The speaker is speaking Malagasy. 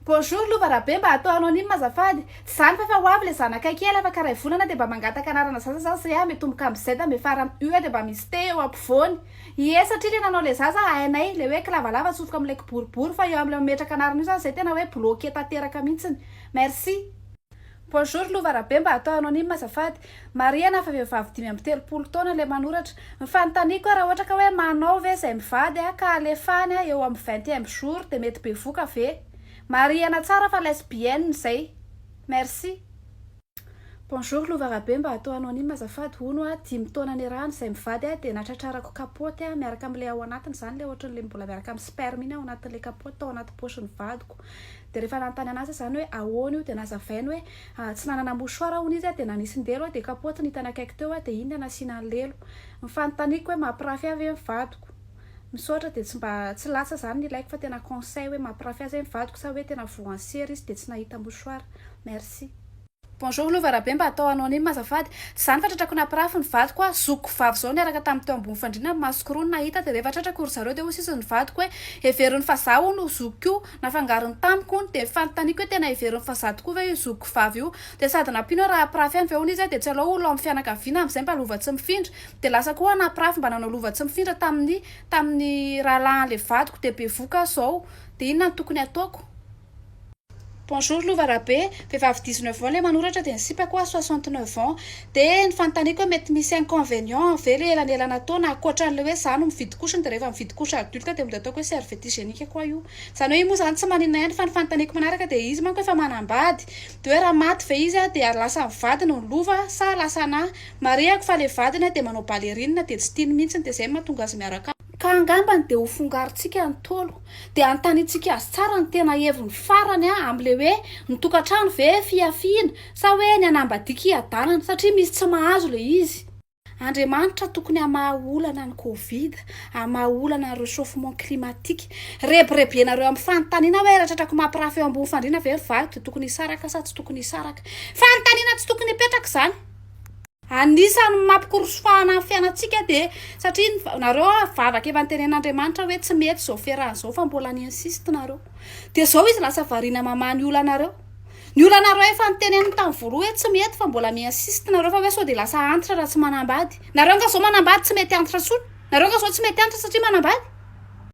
Bonjour Lova Rabe mba atao anonyme azafady. Tsy zany fa efa ho avy le zanakay kely afaka iray volana de mba mangataka anarana zaza za zay ah mitomboka am Z miafara am U de mba misy T eo ampovoany. Ie satria le nanao le zaza hainay le hoe kilavalava atsofoka amle kiboribory fa eo amle mametraka anarana io zany zay tena hoe bloqué tanteraka mintsiny. Merci. Bonjour Lova Rabe mba atao anonyme azafady. Marihana fa vehivavy 35 taona le manoratra. Ny fanontaniako raha ohatra ka hoe manao ve zay mivady ka alefany eo amin'ny vingtième jour de mety bevoka ve? Marihana tsara fa lesbienne zay. Merci. Bonjour Lova Rabe mba atao anonyme azafady hono a 5 taona niarahana izay mivady a dia natratrarako kapoty a miaraka amin'ilay ao anatiny izany ilay ohatran'ilay mbola miaraka amin'ny sperme iny ao anatin'ilay kapoty tao anaty paosy ny vadiko dia rehefa nanontany anazy aho izany hoe ahoana io dia nazavainy hoe tsy nanana mouchoir hono izy a dia nanisin-delo a dia kapoty no hitany akaiky teo a dia iny no nasiana ny lelo. Ny fanontaniako hoe mampirafy ahy ve ny vadiko? Misaotra dia tsy mba tsy latsa izany ny ilaiko fa tena conseil hoe mampirafy ahy ve ny vadiko sa hoe tena voan'ny sery izy dia tsy nahita mouchoir. Merci. Bonjour Lova Rabe mba atao anonyme azafady. Tsy zany fa tratrako nampirafy ny vadiko ah, zokiko vavy zao niaraka taminy teo ambony fandriana ny masoko roa no nahita de rehefa tratrako ry zareo de hoy sisa ny vadiko hoe heveriny fa za hono zokiko io nafangarony tamiko hono de fanontaniako hoe tena heveriny fa za tokoa ve io zokiko vavy io de sady nampiany hoe raha hampirafy ihany ve hono izy de tsy aleo ho lao amin'ny fianakaviana amin'izay mba lova tsy mifindra de lasa koa aho nampirafy mba nanao lova tsy mifindra tamin'ny tamin'ny rahalahin'le vadiko de bevoka aho zao de inona no tokony hataoko? Bonjour Lova Rabe, vehivavy 19 ans le manoratra dia ny sipako a 69 ans. Dia ny fanontaniako hoe mety misy inconvenient ve le elanelana taona ankoatran'le hoe za no mividy couche dia rehefa mividy couche adulte dia mody ataoko hoe serviette hygiénique koa io. Izany hoe io moa izany tsy maninona ihany fa ny fanontaniako manaraka dia izy manko efa manambady dia hoe raha maty ve izy dia lasa ny vadiny ny lova sa lasa anah. Marihako fa le vadiny dia manao ballerine dia tsy tiany mihitsy dia izay no mahatonga azy miaraka Ka angambany dia ho fongarintsika ny Ntaolo. Dia anontaniantsika azy tsara ny tena heviny farany amin'ilay hoe ny tokantrano ve fihafiana sa hoe ny hanambadiaka hiadanana satria misy tsy mahazo ilay izy. Andriamanitra tokony hamaha olana ny covid, hamaha olana ny rechauffement climatique. Rebirebenareo amin'ny fanontaniana hoe raha tratrako mampirafy eo ambony fandriana ve ny vadiko dia tokony hisaraka sa tsy tokony hisaraka. Fanontaniana tsy tokony hipetraka izany. Anisan'ny mampikorosofahana ny fiainantsika dia satria nareo vavaka efa nitenen'Andriamanitra hoe tsy mety izao fiarahana izao fa mbola ni-insiste nareo. Dia izao izy lasa variana mamaha ny olanareo. Ny olanareo efa niteneniny tamin'ny voalohany hoe tsy mety fa mbola mi-insiste nareo fa hoe sao dia lasa antitra raha tsy manambady. Nareo nga izao manambady tsy mety antitra intsony? Nareo nga izao tsy mety antitra satria manambady?